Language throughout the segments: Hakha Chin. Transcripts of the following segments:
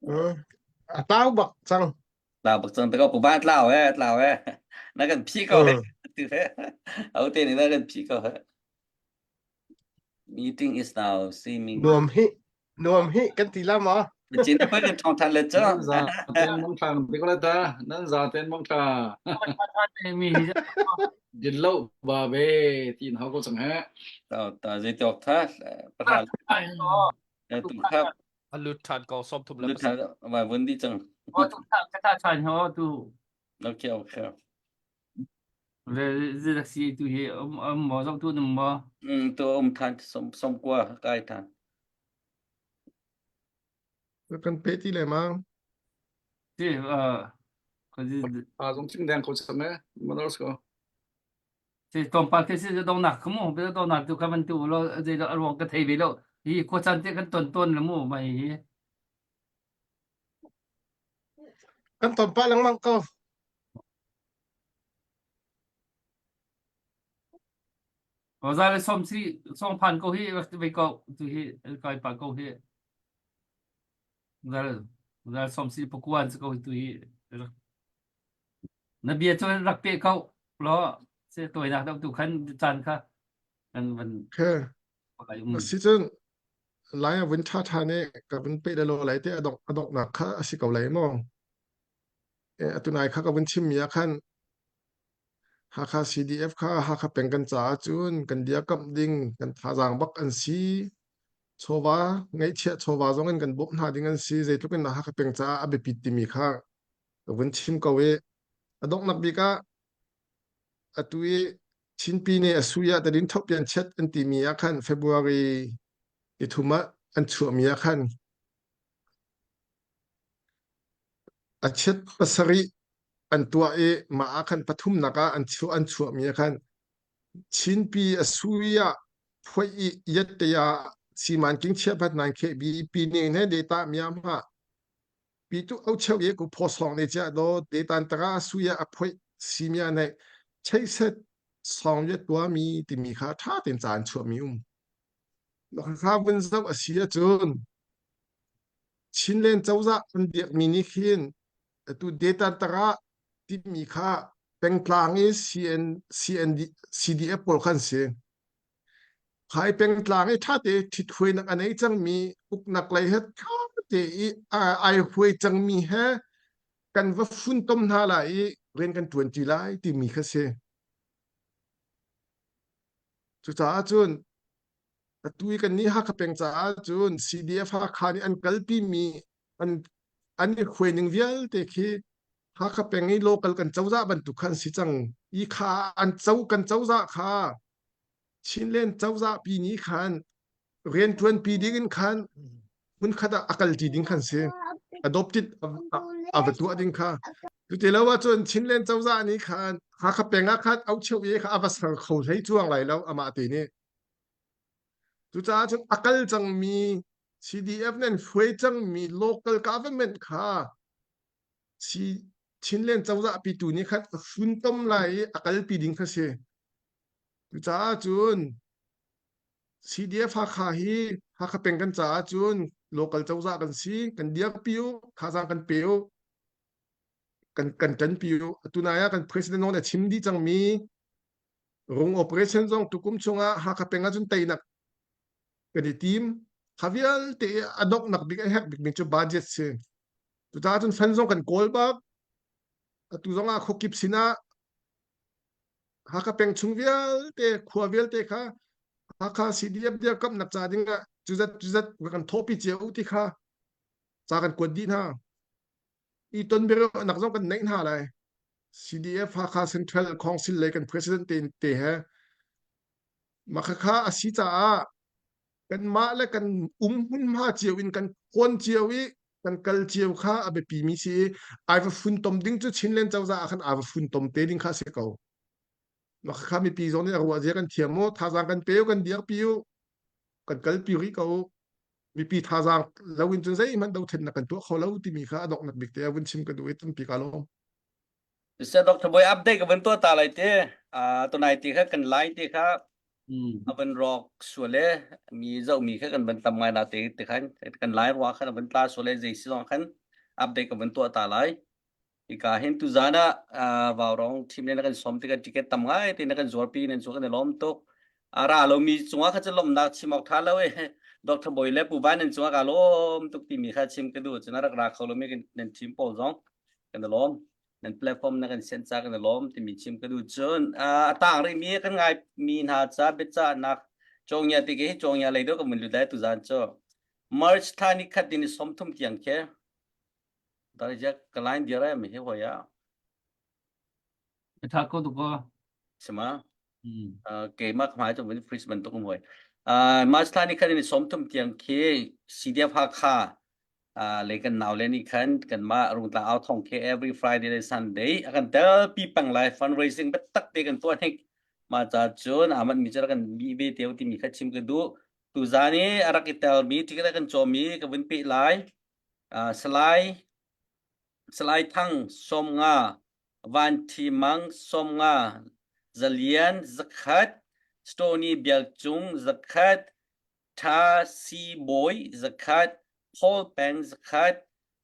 A tlau bak cang. Tlau bak cang te ko pupa tlau he tlau he. Na kan phi ko he. Tu he. Au te ni na kan phi ko he. Meeting is now seeming. Nuam hi nuam hi kan ti la ma. Chin na kan thong than le cha. Nan za ten mong thang te ko la ta. Nan za ten mong tha. Mi hi Din lo ba be tin hau ko chang he. Ta ta zei tok tha pa tu kha A lut ṭhan ko sawm thum le lut ṭhan va vun di cang. O tu tha ka tha ṭhan ho tu. Okay okay. Ve zi si tu hi um um mo zong tu num mo. Mm tu um than som som kwa kai than. Kan pe ti le ma. Si uh ka zi A zong ching deng ko chang e. Manors ko. Si tlawmpal te si donghnak kha mu donghnak tu kha van tu law zei a ruang ka thei ve lo hi khuacaan te kan ton tawn le mu mai hi Kan ton pah lengmang ko. Za le som si song phan ko hi ve ko tu hi kai pa ko hi za za som si pakuan ko tu hi Na bia cu rak peh ko law si tawinak deuh tu khan caan kha kan van Okay. lai um. Asicun lai a vun ṭha ṭhan i ka vun peh le law lai te a dongh a donghnak kha a si ko lai maw? E, atu nai kha ka vun chimmi ah khan Hakha CDF kha Hakha peng kan caah cun kan dirkamh ding kan thazaang bak an si. Chawva ngeihchiah chawva zong in kan bawmh hna ding an si. Zeitluk in dah Hakha peng caah a biapit timi kha ka vun chim ko i a donghnak bik ah atu i Chinpi nih a sui ah tadin thopian chiat an timi ah khan February ni thum ah an chuahmi ah khan a chiat pasarih an tuah i mah ah khan pathumnak ah an chuah an chuahmi ah khan Chinpi a sui ah phuai i yatte ah siman king chia phat nan khe bi pi ning ne de ta miam ha Pi tu au cheu ye ku phaw song ne chia do te tan taka suya a phoi simia ne chei set song ye tua mi ti mi kha tha ten caan chuah mi um kha vun zau a si ahcun Chinland cozah an biak mi nih khin atu data taka ti mi kha pengtlang i CN CND CDF pawl khan si Khai pengtlang i ṭhate ṭhithuainak a nei cangmi uknak lei he ṭhate i ai huai cangmi he kan va funtom hna lai i rian kan ṭuanṭi lai timi kha si. Cucaah cun atu i kannih Hakha peng caah cun CDF Hakha nih an kalpimi an an i hruai ning vialte khi Hakha peng i local kan cozah bantuk khan si cang. I kha an co kan cozah kha Chinland cozah pi nih khan rianṭuanpi ding in khan hmunkhat ah a kalṭi ding khan si. Adopted a va tuah ding kha. Cuti lo ahcun Chinland cozah nih khan Hakha peng ah khan aucheu ye kha a va ser kho hlei cuang lai lo amah te nih. Cucaah cun a kal cangmi CDF nan hruai cangmi local government kha Chinland cozah pitu nih khan a funtom lai i a kalpi ding kha si. Cucaah cun CDF Hakha hi Hakha peng kan caah cun local cozah kan si, kan dirpi u, thazaang kan pe u, kan kan ṭanpi u. Atu nai ah kan president zong nih a chim dih cangmi rung operation zong tukum chungah Hakha peng ahcun teinak kan i tim. Kha vialte a donghnak bik a herh bikmi cu budget si. Cucaah cun fund zong kan kawl bak. Atu zong ah khuakip sinah Hakha peng chung vialte khua vialte kha Hakha CDF dirkamhnak ca ding ah cuzat cuzat kan thawhpi cio u ti kha ca kan kuat dih hna. I ton biaruahnak zong kan neih hna lai. CDF Hakha Central Council lei kan president te, te he mah khakha a si caah kanmah le kan um hmunhma cio in kan khawn cio i kan kal cio kha a biapi mi si i ai va funtom ding cu Chinland cozah ah khan aa va funtom te ding kha a si ko. Mah kha mipi zong nih a ruah zia kan thiam mu thazaang kan pe u kan dirpi u kan kalpi rih ko u mipi thazaang lo in cun zeihmanh dothlennak kan tuah kho lo timi kha a donghnak bik te a vun chim ka duh i tampi ka lawm. Sir Dr. Boy update ka vun tuah ta lai te. Uh, tunai ti kha kan lai ti kha. Mm. A van rawk sual e mi zoh mi kha kan van tam ngai na te te khan kan lai rua khan a van tla sual e zei si zong khan update ka van tuah ta lai. Hika hin tuzan ah Vaurong team nih na kan sawm tikah ticket tam ngai te na kan zuarpi nan cu kan i lawm tuk. A ra lomi cungah kha cu lawmhnak chim awk tha lo e. Dr. Bawi le Pu Van nan cungah ka lawm tuk timi kha chim ka duh. Cun a rak ra kho lomi nan team pawl zong kan i lawm. Nan platform na kan sian ca kan i lawm timi chim ka duh. Cun a tang rihmi kan ngai mi hna ca biacahnak Cawngya ti ke hi Cawngya lei deuh ka mun lut lai tuzan cu. March thla ni khat ni 30 tiang khi Darija ka line dir ai mi hi hoi ah. Tha ko tu ko. Sima. Mm. Keimah ka hmai cu vun freeze bantuk um hoi. March thla ni khan ni 30 tiang khi CDF Hakha le kan nau le nih khan kanmah Rungtlang au thong khi every Friday le Sunday a kan tel pi pang lai fundraising biatak te kan tuah hnik ma ca cun aman mi cu kan bi ve teu timi kha chim ka duh tuzan i a rak i tel mi ticket kan cawmi ka vun pe lai Salai Salai Thang 50, Van Thi Mang 50, Zalian 100, Stony Biak Cung 100, Tha Si Bawi 100, Paul Peng 100,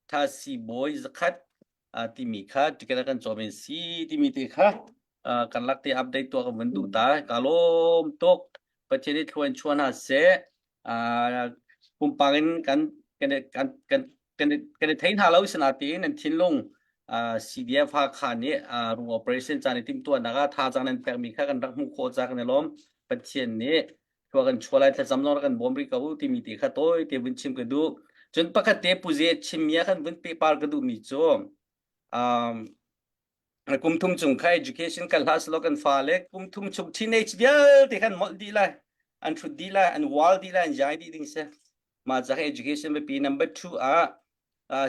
Tha Si Bawi 100 timi kha ticket a kan cawm in si timi te kha kan lak te update tuah kan vun duh ta. Ka lawm tuk. Pathian nih thlua in chuah hna seh. Pumpak in kan kan kan kan kan kan i thei hna lo sinain nan thinlung CDF Hakha nih rung operation caan i timhtuahnak ah thazaang nan pekmi kha kan rak hmuh khawh ca kan i lawm. Pathian nih khua kan chuah lai thlacam zong rak kan bawm rih ko timi ti kha tawi te vun chim ka duh. Cun pakhat te Puze chimmi ah khan vun pehpar ka duhmi cu um, kum thum chung kha education kal hlah selaw kan fale kum thum chung teenage vialte khan molh dih lai an thut dih lai an wal dih lai an jai dih ding si mah ca education biapi number 2 ah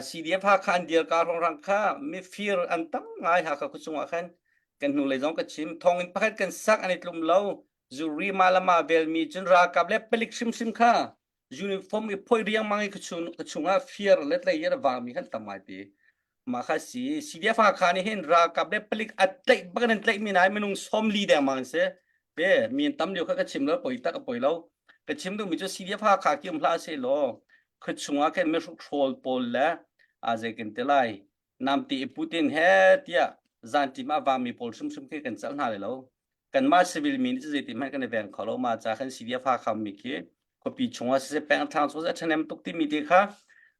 CDF Hakha an dir ka rong rang kha mifir an tam ngai Hakha khuachung ah khan kan hnu lei zong ka chim thong in pakhat kan sak an i tlum lo zuri malama velmi cun ralkap le palik hrimhrim kha uniform i phoi riangmang i ka chung ka chungah fir le tlei a vangmi khan tam ngai pi mah kha si CDF Hakha nih hin ralkap le palik a tlaih bak in tlaih mi nai minung 40 dengmang an si pe mi tam lio kha ka chim lo poi tak a poi lo ka chim duh mi cu CDF Hakha ki um hlah se law khua chungah khin mihruk hrawl pawl le a zei kan ti lai namti i Putin he tiah zantim a vangmi pawl hrimhrim khi kan celh hna lai lo kanmah civil mi nih zeitin hmanh kan i veng kho lo ma ca khan CDF Hakha mi khi khuapi chungah siseh peng thlang chung siseh ṭhahnem tuk timi te kha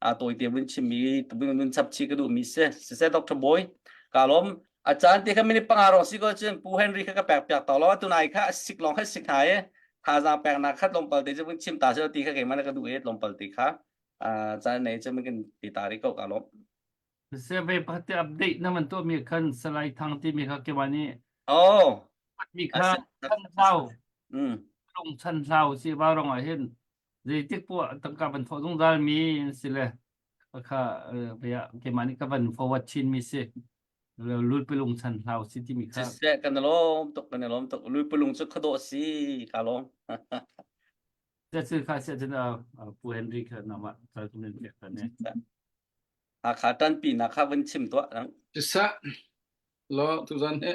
a tawite vun chimmi vun chap chih ka duhmi si siseh Dr. Bawi ka lawm a caan te kha minute panga rong si ko cun Pu Henry kha ka pek piak to lo atu nai kha a sik lawng kha sik hna i thazaang peknak kha tlawmpal te cu vun chim ta seh ti kha keimah na ka duh i tlawmpal te kha caan nei cu kan ti ta rih ko ka lawm Survey pakhat te update na man tuahmi khan Salai Thang timi kha keimah nih Oh, mi kha chan hlau mm. lung chan hlau si va rong ah hin zeitik poah tangka van thawh zungzal mi si le kha bia keimah nih ka van forward chin mi si lulpilung chan hlau si timi kha Siseh kan lawm tuk kan lawm tuk lulpilung cu khadawh si ka lawm Cu kha si ahcun Pu Henry kha namah cal kum in pek ta ne. Hakha ṭanpinak kha vun chim tuah. Siseh law tuzan hi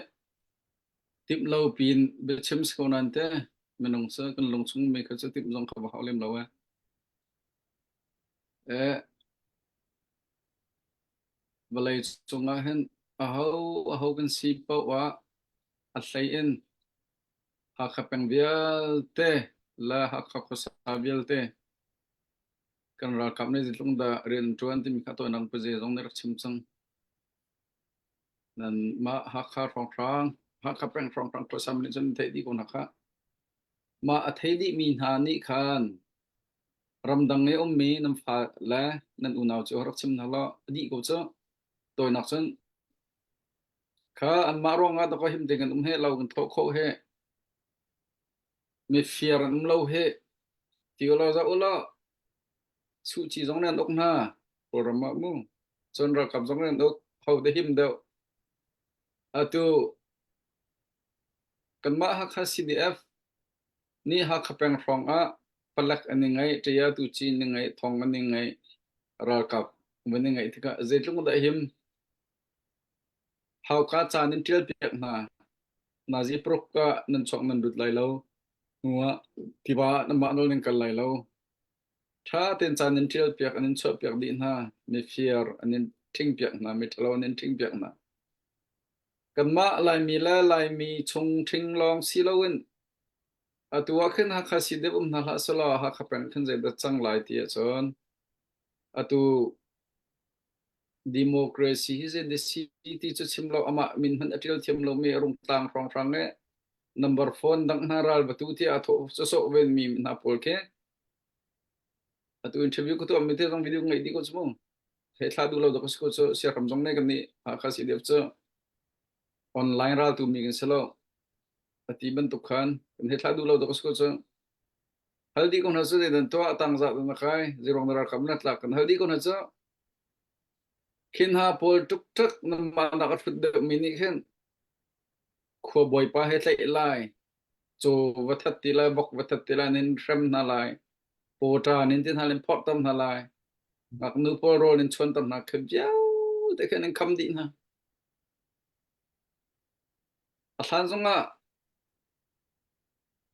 timh lo piin biachim si ko nain te minung cu kan lungchung mi kha cu timh zong kha va hau lem lo e. Eh, vawlei cungah hin aho aho kan si paoh ah a hlei in Hakha peng vialte le Hakha khuasa vialte kan ralkap nih zeitluk dah rian an ṭuan timi kha tawinak paze zong nih rak chim cang. Nan mah Hakha hrawnghrang, Hakha peng hrawnghrang khuasam nih cun theih dih ko hna khah. Mah a thei dihmi hna nih khan ramdang i ummi nan fa le nan unau cu rak chim hna law a dih ko cu. Tawinak cun kha anmah ruangah dakaw him ding an um he lo kan thawh khawh he mifir an um lo he ti ulaw za ulaw Suhci zong nih an uk hna Kawlram ah mu cun ralkap zong nih an uk ho te him deuh atu kanmah Hakha CDF nih Hakha peng hrawng ah palek an i ngeih ṭia tu cin an i ngeih thong an i ngeih ralkap van i ngeih tikah zeitluk dah him Hauka ca nan ṭialpiak hna. Nazi paruk ah nan chuak nan lut lai lo. Hnuah tiva ah nanmah nawl nan kal lai lo. Ṭha tein ca nan ṭialpiak, an in chuahpiak dih hna. Mifir an in ṭhingpiak hna, miṭhalo an in ṭhingpiak hna. Kanmah Laimi le Laimi chung ṭhing lawng si loin atu ah khin Hakha si deuh um hna hlah selaw Hakha peng khin zeidah cang lai ti ahcun atu democracy hi zei si ti cu chim lo amah min hmanh a ṭial thiam lomi a rungtlang hrawnghrang i number phone dang hna ral va tu tiah a thawh sawsawh ven mi hna pawl khi atu interview ka tuah mi te zong video ngeih dih ko cu mu he thla duh lo dok si ko cu siahram zong ne kan nih Hakha CDF cu online ral tu mi kan si lo ati bantuk khan kan he thla duh lo dok si ko cu hal dih ko hna cu zeidan tuah tang za na kai zirong na ralkap na tlak kan hal dih ko hna cu khin ha pawl tuk tuk nan ma nak a thut deuh mi nih khin khua bawipa he tlaih lai caw va that ti lai vok va that ti lai nin hrem hna lai pawṭa nin ti hna nin phorh tam hna lai ngaknu pawl rawl nin chuan tam hna kha vialte khan in kham dih hna a hlan zongah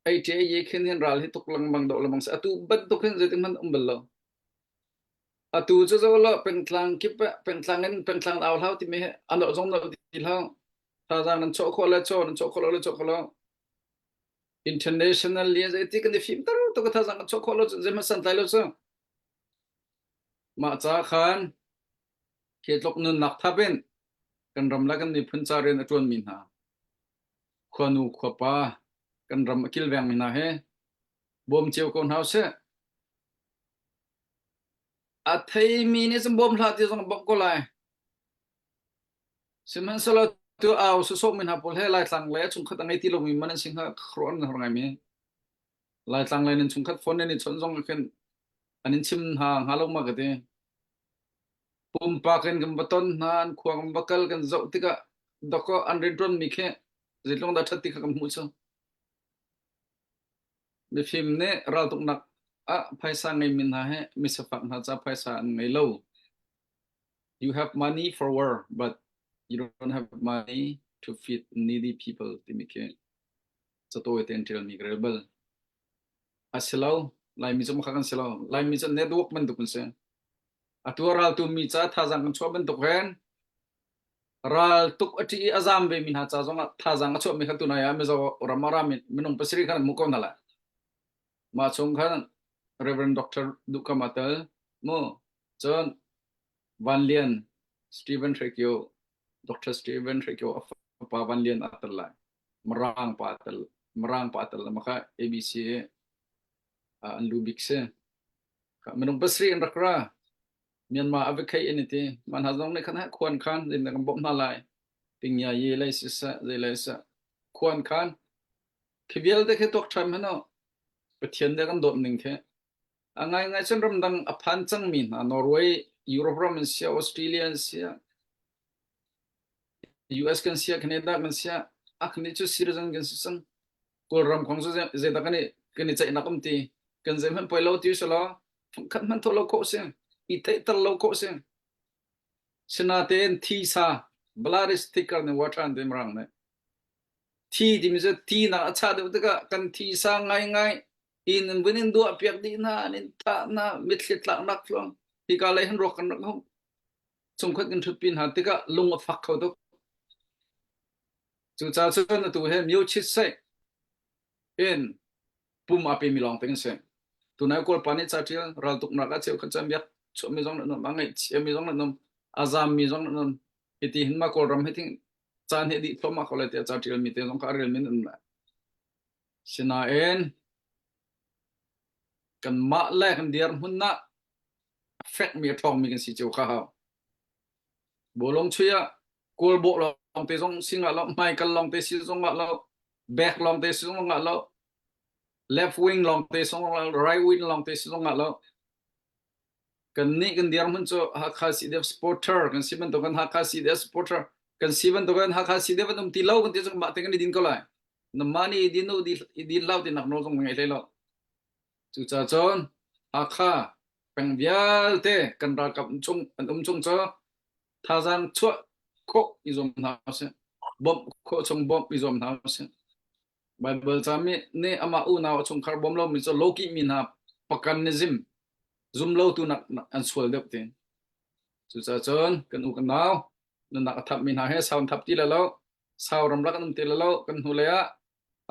ei ṭe ye khin hin ral hi tuk lengmang do lengmang se atu bantuk hin zeitin hmanh um bal lo atu cu zo lo pengtlang kip pengtlang in pengtlang au hlau timi hi ano zong no ti hlau thazaang nan chawh khawh le chaw nan chawh khawh lo le chawh khawh lo international li zei ti kan i fim tar to ka thazaang kan chawh khawh lo zeihmanh san tlai lo cu mah ca khan khi tluk nunnak thap in kan ram le kan miphun ca rian a ṭuan mi hna khuanu khuapa kan ram a kilveng mi hna he bawm cio ko hna usih a theimi nih cun bawm hlah ti zong bawmh ko lai Sihmanhsehlaw tu au sawsawh mi hna pawl he Laitlang lei a chungkhat a ngei ti lomi man an si hnga khuaruah an har ngaimi. Laitlang lei nan chungkhat phone nan i chawnh zong ah khin an in chim hna hnga lo ma ka ti. Pumpak in kan va ton hna, an khua kan va kal kan zoh tikah dawkaw an rianṭuanmi khi zeitluk dah ṭhat ti kha kan hmuh cu. Mifim nih raltuknak ah phaisa ngeimi hna he misafak hna ca phaisa an ngei lo. You have money for war, but you don't have money to feed needy people timi khi catawi tein ṭialmi ka rel bal. A si lo. Laimi cu makha kan si lo. Laimi cu network bantuk kan si. Atu a raltu mi ca thazaang kan chuah bantuk hen ral tuk a ṭih i a zaam ve mi hna ca zongah thazaang a chuahmi kha tunai ah Mizo ram a rami minung pasarih khan an hmuh ko hna lai. Mah chung khan Reverend Dr. Duhkam aa tel mu. Cun Van Lian, Stephen Hrekio, Dr. Stephen Hrekio a fapa Van Lian aa tel lai. Mirang pa aa tel, Mirang pa aa tel ma kha ABC an lu bik si. Minung pasarih an rak ra. Myanmar a va khei an i ti. Mah hna zong nih khan khuan khan zeitindah kan bawmh hna lai. Pingya ye lei siseh, zei lei siseh. Khuan khan khi vialte khi tuak ṭhan hmanh u. Pathian nih kan dawt ning khi A ngaingai cun ramdang a phan cangmi hna Norway, Europe ram an siah, Australia an siah, US kan siah, Canada kan siah, a kan nih cu citizen kan si cang. Kawlram kong cu zeidah kan i kan i ceihnak um ti kan zeihmanh poi lo ti usalaw fungkhat hmanh thawh lo khawh si i theihter lo khawh si sinatein thisa blood is thicker than water an ti mirang nih thi timi cu ti nak a chah deuh tikah kan thisa ngaingai inn in vun in duah piak dih hna an in thah hna mitthli tlaknak thluang hika lei hin ruak kan rak hung chungkhat kan ṭhutpi hna tikah lung a fak kho tuk cucaah cun atu he myo chit sai in pum a pemi lawng te kan si tunai kawlpa nih ca ṭial raltuknak ah cheu khat cam biak chuahmi zong nan um a ngaihchiami zong nan um a zammi zong nan um hiti hin ma kawlram hi ting caan he dih thluahmah ko lai tiah ca ṭialmi te zong kha a relmi nan um lai Sinain kanmah le kan dirhmun ah a fekmi a ṭhawngmi kan si cio kha hau. Bawlung chuih ah kawl bawh lawngte zong si ngah lo, hmaikal lawngte si zong ngah lo, back lawngte si zong ngah lo, left wing lawngte si zong ngah lo, right wing lawngte si zong ngah lo. Kannih kan dirhmun cu Hakha CDF supporter kan si bantuk kan Hakha CDF supporter kan si bantuk kan Hakha CDF an um ti lo kan ti cun mah te kan i din ko lai. Namah nih i din u i din lo tinak nawl zong na ngei hlei lo. Cucaah cun Hakha peng vialte kan ralkap chung an um chung cu thazaang chuah khawh i zuam hna usih. Bawmh khawh chung bawmh i zuam hna usih. Baibal ca mi nih amah unau a chungkhar bawm lomi cu lawkih mi hna paganism zumlotu nak an sual deuh ti. Cucaah cun kan u kan nau nunnak a thapmi hna he sau an thap ti le lo, sau ramlak an um ti le lo, kan hnulei ah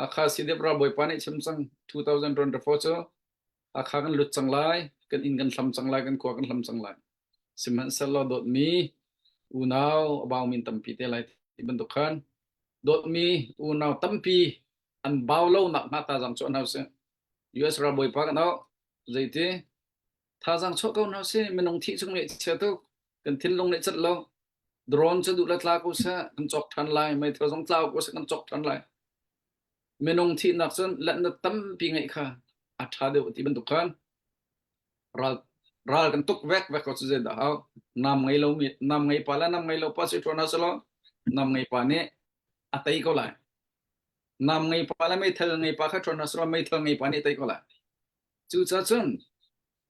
Hakha CDF ralbawipa nih chim cang 2024 cu Hakha kan lut cang lai, kan inn kan hlam cang lai, kan khua kan hlam cang lai. Sihmanhsehlaw dawtmi unau a baumi tampi te lai ti bantuk khan dawtmi unau tampi an bau lo nak hnga thazaang chuah hna usih. US ralbawipa kan auh zeiti thazaang chuah ko hna usih minung thih chung nih chia tuk kan thinlung nih cat lo drone cu duh le tla ko seh kan cawk ṭhan lai meithal zong tlau ko seh kan cawk ṭhan lai minung thihnak cun letnak tampi ngeih kha a ṭha deuh ti bantuk khan ral ral kan tuk vek vek ko cu zei dah hau nam ngei lo mi nam ngei pa le nam ngei lo pa si ṭuan hna selaw nam ngei pa nih a tei ko lai nam ngei pa le meithal ngei pa kha ṭuan hna selaw meithal ngei pa nih a tei ko lai cucaah cun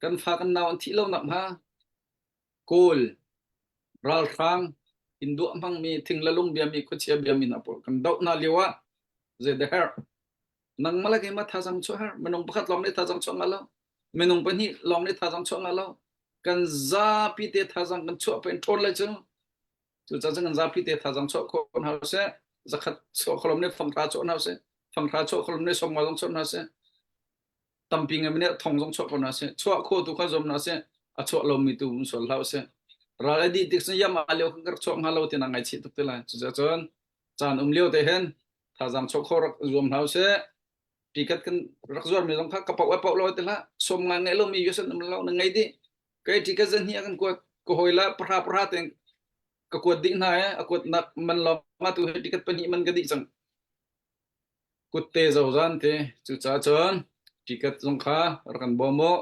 kan fa kan nau an thih lo nak hnga Kawl ralhrang inn duah hmangmi thing le lung biami khuachia biami hna pawl kan doh hna lio ah zei dah herh nangmah le keimah thazaang chuah herh minung pakhat lawng nih thazaang chuah ngah lo minung pahnih lawng nih thazaang chuah ngah lo kan zapi te thazaang kan chuah pen ṭhawn lai cu cucaah cun kan zapi te thazaang chuah khawh hna seh zakhat chuah kholom nih fanghra chuah hna seh fanghra chuah kholom nih sawmnga zong chuah hna seh tampi ngai nih thong zong chuah ko hna seh chuah kho tu kha zuam hna seh a chuah lomi tu um sual hlah seh ral a dih tik cun yam a lio kan rak chuah hnga lo ti na ngaihchih tuk te lai cucaah cun caan um lio te hin thazaang chuah kho rak zuam hna seh tikat kan rak zuar mi zong kha ka pau a pau lo te hlah som nga ngai lo mi yusan um lo na ngai di kai tikat zan hi kan kuat ko hoi la pahra pahra te ka kuat dih hna e a kuat nak man lo ma tu he tikat pahnih man ka dih cang Kutte zozan te cucaah cun tikat zong kha rak kan bawm u.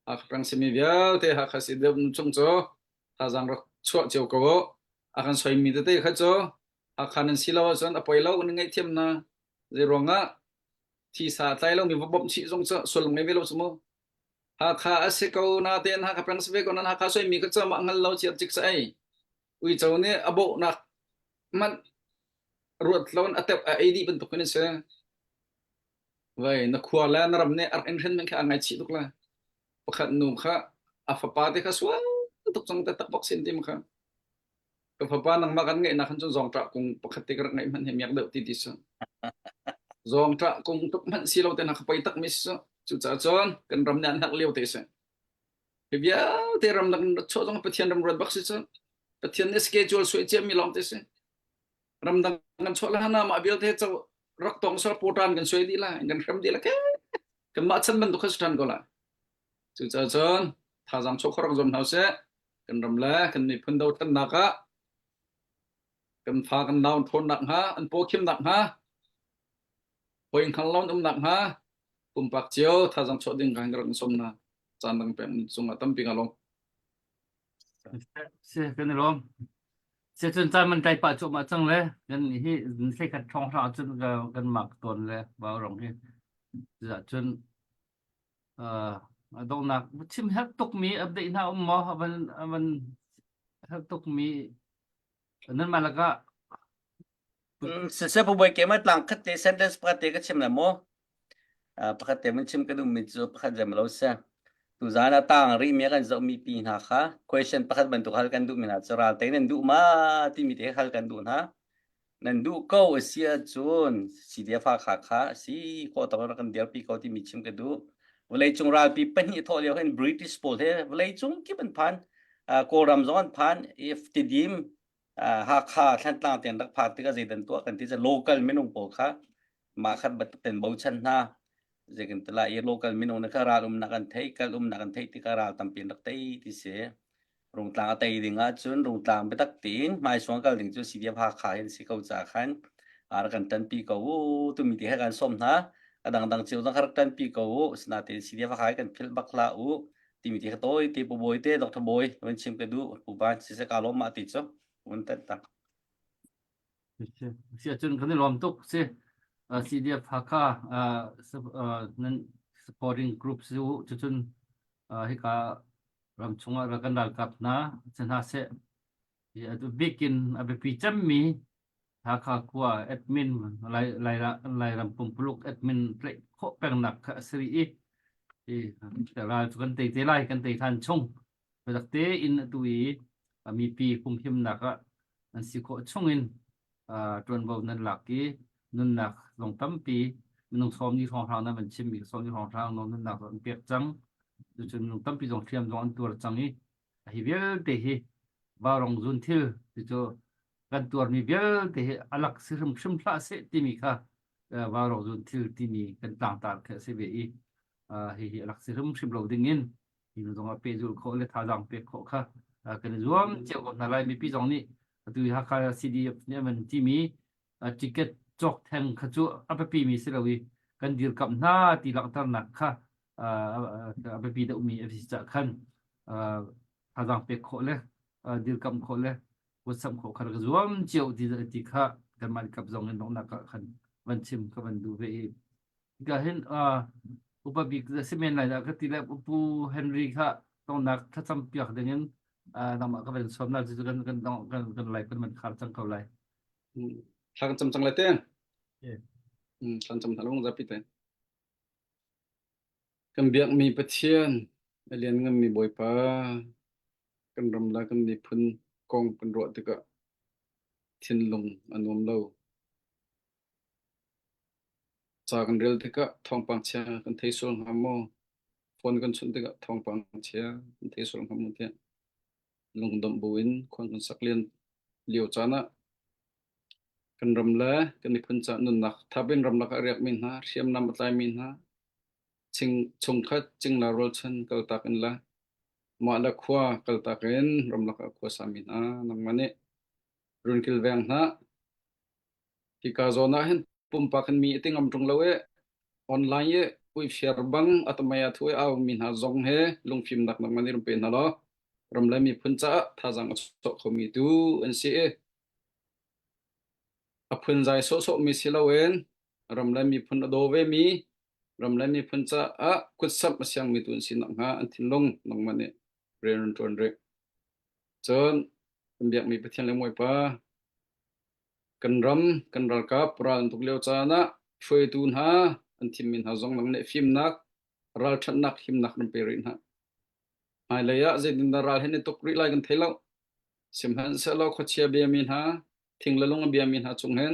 Hakha peng simi vialte Hakha si deuh nu chung cu thazaang rak chuah cio ko u. A kan soimi tete kha cu Hakha nan si lo ahcun a poi lo nan ngaihthiam na. Zei ruangah thisa a tlai lomi va bawmh chih zong cu sullam ngei ve lo cu mu. Hakha a si ko natein Hakha peng si ve ko nan Hakha soimi kha cu mah hngal lo chiat cik sa ei. Uico nih a bawhnak hmanh ruat lo in a teuh a ei dih bantuk in a si. Vai na khua le na ram nih a rak in hren men kha a ngaichih tuk lai. Pakhat nu kha a fapa te kha sual tuk cang te tak bak sin tim kha. Ka fapa nangmah kan ngeih nak khan cun zawngṭah kung pakhat te ka rak ngeih hmanh hi miak deuh ti ti su. Zawngṭah kung tuk hmanh si lo te na kha poi tak mi si su. Cucaah cun kan ram nih an herh lio te si. Hi vialte ramdang in rat chuah zong Pathian ram ruat bak si cu. Pathian nih schedule suai ciami lawng te si. Ramdang kan chuah la na mah vialte cho rak tong sar potan kan suai dih la kan hrem dih la ke kan mah chan bantuk kha si than ko la. Cucaah cun thazaang chuah khawh rak zuam hna usih. Kan ram le kan miphun dothlennak ah kan fa kan nau an ṭhawnnak hnga an paw khimnak hnga hoi hngal lo an umnak hnga pumpak cio thazaang chuah ding kan rak in sawm hna. Caan dang pek cungah tampi nga lawm. Si kan i lawm. Si cun caan man tlai pah cuahmah cang le kan hi thlei ṭhawng hlah cun kan mak tawn le vau rong hi. Cuah cun a donghnak chim herh tukmi update hna um maw a van a van herh tukmi nanmah lakah Siseh pu ke ma tlang khat te sentence pakhat te ka chim la mu. Pakhat te mun chim ka duh mi cu pakhat zem lo se. Tu zan a tang ri mi kan zoh mi pi hna kha question pakhat bantuk hal kan duh mi hna cu ral te nan duh ma ti mi te hal kan duh hna. Nan duh ko a si ahcun CDF kha kha si ko tawk rak kan dirpi ko ti mi chim ka duh. Vawleicung ralpi pahnih thawh lio hin British pawl he vawleicung kip an phan. Kawlram zong an phan. If Tidim Hakha Thlantlang tiang rak phak tikah zeidan tuah kan ti cu local minung pawl kha mah khat ten bochan hna zei kan ti lai i local minung na kha ral umnak an theih kal umnak an theih tikah ral tampi an rak tei ti si Rungtlang a tei ding ahcun Rungtlang biatak tein hmaisuang kal ding cu CDF Hakha hin si ko ca khan rak kan ṭanpi ko u tumi ti he kan sawm hna a dangdang cio zong kha rak ṭanpi ko u sinain CDF Hakha hi kan philh bak hlah u timi ti kha tawi te pu bawi te Dr. Bawi van chim ka duh pu ban siseh ka lawm mah ti cu un tet ta Si ahcun kan i lawm tuk si CDF Hakha nan supporting group si u cucun hika ram chungah kan ralkap hna si hna seh bik in a biapi cemmi. Hakha khua admin Lai Lai Lairam pumpuluk admin tlaih khawh pengnak kha a si rih i i ral cu kan tei te lai kan tei than chung biatak tein atu i mipi humhimnak ah an si khawh chung in ṭuanvo nan lak i nunnak zong tampi minung sawm ni hrawnghrang nan van chimmi sawm ni hrawnghrang nunnak an pek cang cucun minung tampi zong hriam zong an tuar cang i hi vialte hi vaurawng zun thil cucu kan tuarmi vialte hi a lak si hrimhrim hlah seh timi kha vaurawng zun thil timi kan tlangtar khi a si ve i hihi a lak si hrimhrim lo ding in hi zong ah pehzulh khawh le thazaang pek khawh kha kan i zuam cio ko hna lai. Mipi zong nih atu Hakha CDF nih an van timi ticket cawk theng kha cu a biapi mi si lo i kan dirkamh hna ti langhternak kha a biapi deuhmi a si caah khan thazaang pek khawh le dirkamh khawh le kuatsamh khawh kha rak zuam cio ti ti kha kanmah kap zong in donghnak ah khan van chim ka van duh ve i Hika hin upa bik si men lai dah ka ti le Pu Henry kha tongnak thlacam piak dingin nangmah ka van sawm na cu kan kan kan kan lai kan man khar cang ko lai. Thla kan cam cang lai te. Thla kan cam hna long zapi te. Kan biakmi Pathian a liannganmi Bawipa kan ram le kan miphun kong kan ruah tikah thinlung a nuam lo. Ca kan rel tikah thawngpang chia kan thei sual hnga maw? Phone kan chawnh tikah thawngpang chia kan thei sual hnga maw tiah lungdomh buin khua kan sak len lio caan ah kan ram le kan miphun caah nunnak thap in ramlak ah a riakmi hna, hriamnam a tlaimi hna, chungkhat cingla rualchan kaltak in le mah le khua kaltak in ramlak ah khua sami hna nangmah nih run kilveng hna. Hika zawn ah hin pumpak in mi a ti ngam ṭung lo i online i uifiar bang a tamai a thu i a aumi hna zong he lungfimnak nangmah nih run pe hna law ram le miphun caah thazaang a chuah khomi tu an si i a phunzai sawhsawhmi si loin ram le miphun a daw vemi ram le miphun caah kutsamh a siangmi tu an si nakhnga an thinlung nangmah nih rian run ṭuan rih. Cun kan biakmi Pathian le Bawipa Kan ram, kan ralkap ral an tuk lio caan ah hruaitu hna an thimmi hna zong nang nih fimnak, ralṭhatnak, himnak nan pe rih hna. Hmailei ah zeitindah ral hin i tuk rih lai kan thei lo. Sihmanhsehlaw khuachia biami hna, thing le lung a biami hna cung hin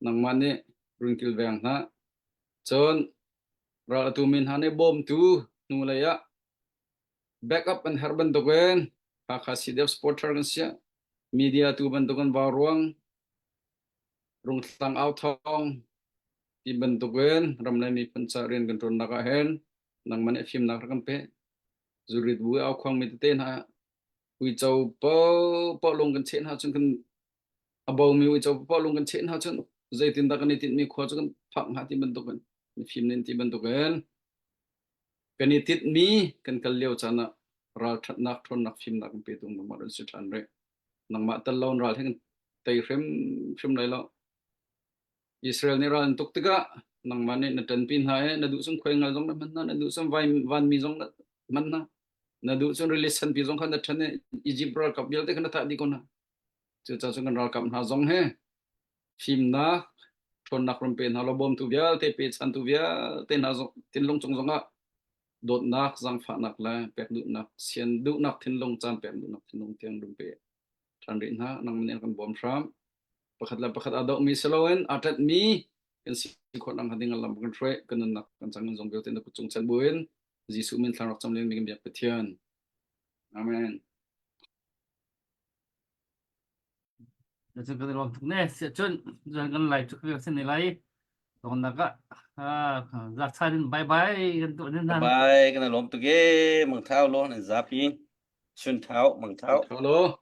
nangmah nih run kilveng hna. Cun ral a tumi hna nih bawmtu hnulei ah backup an herh bantukin Hakha CDF supporter kan siah media tu bantukin vauruang rungtlang au thawng ti bantukin ram le miphun ca rian kan ṭuannak ah hin nangmah nih fimnak rak kan pe zurit bu au khuang mi tete hna uico paoh lung kan cheh hna cun kan a bomi uico paoh lung kan cheh hna cun zeitindah kan i tinhmi khua cu kan phak hnga ti bantukin mifim nin ti bantukin Kan i tinhmi kan kal lio caan ah ralṭhatnak, ṭhawnnak, fimnak kan petu nangmah run si ṭhan rih. Nangmah tel lo in ral hi kan tei hrimhrim lai lo. Israel nih ral an tuk tikah nangmah nih na ṭanpi hna i na duh cun khuaingal zong na hman hna, na duh cun vanmi zong na hman hna, na duh cun rili sanpi zong kha na ṭhen i Egypt ralkap vialte kha na thah dih ko hna. Cucaah cun kan ralkap hna zong hi fimnak, ṭhawnnak run pe hna law bawmtu vialte, pechantu vialte hna zong thinlung cung zongah dawtnak, zaangfahnak le pek duhnak, sian duhnak thinlung, caan pek duhnak thinlung tiang run pe ṭhan rih hna. Nangmah nih kan bawm hram. Pakhat le pakhat aa dohmi si loin aa ṭanhmi kan si khawh nakhnga ding lam kan hruai, kan nunnak kan cang zong vialte na kut cung chan buin Jesuh min thla rak cam len mi kan biak Pathian. Amen. Cun kan i lawm tuk ne. Siahcun zan kan live cu ka sin lai. Tongnak ah zakchan in bye bye kan tuah nin Bye bye kan i lawm tuk e. Mang thau lo nan zapi. Chun thau mang thau. Thau lo.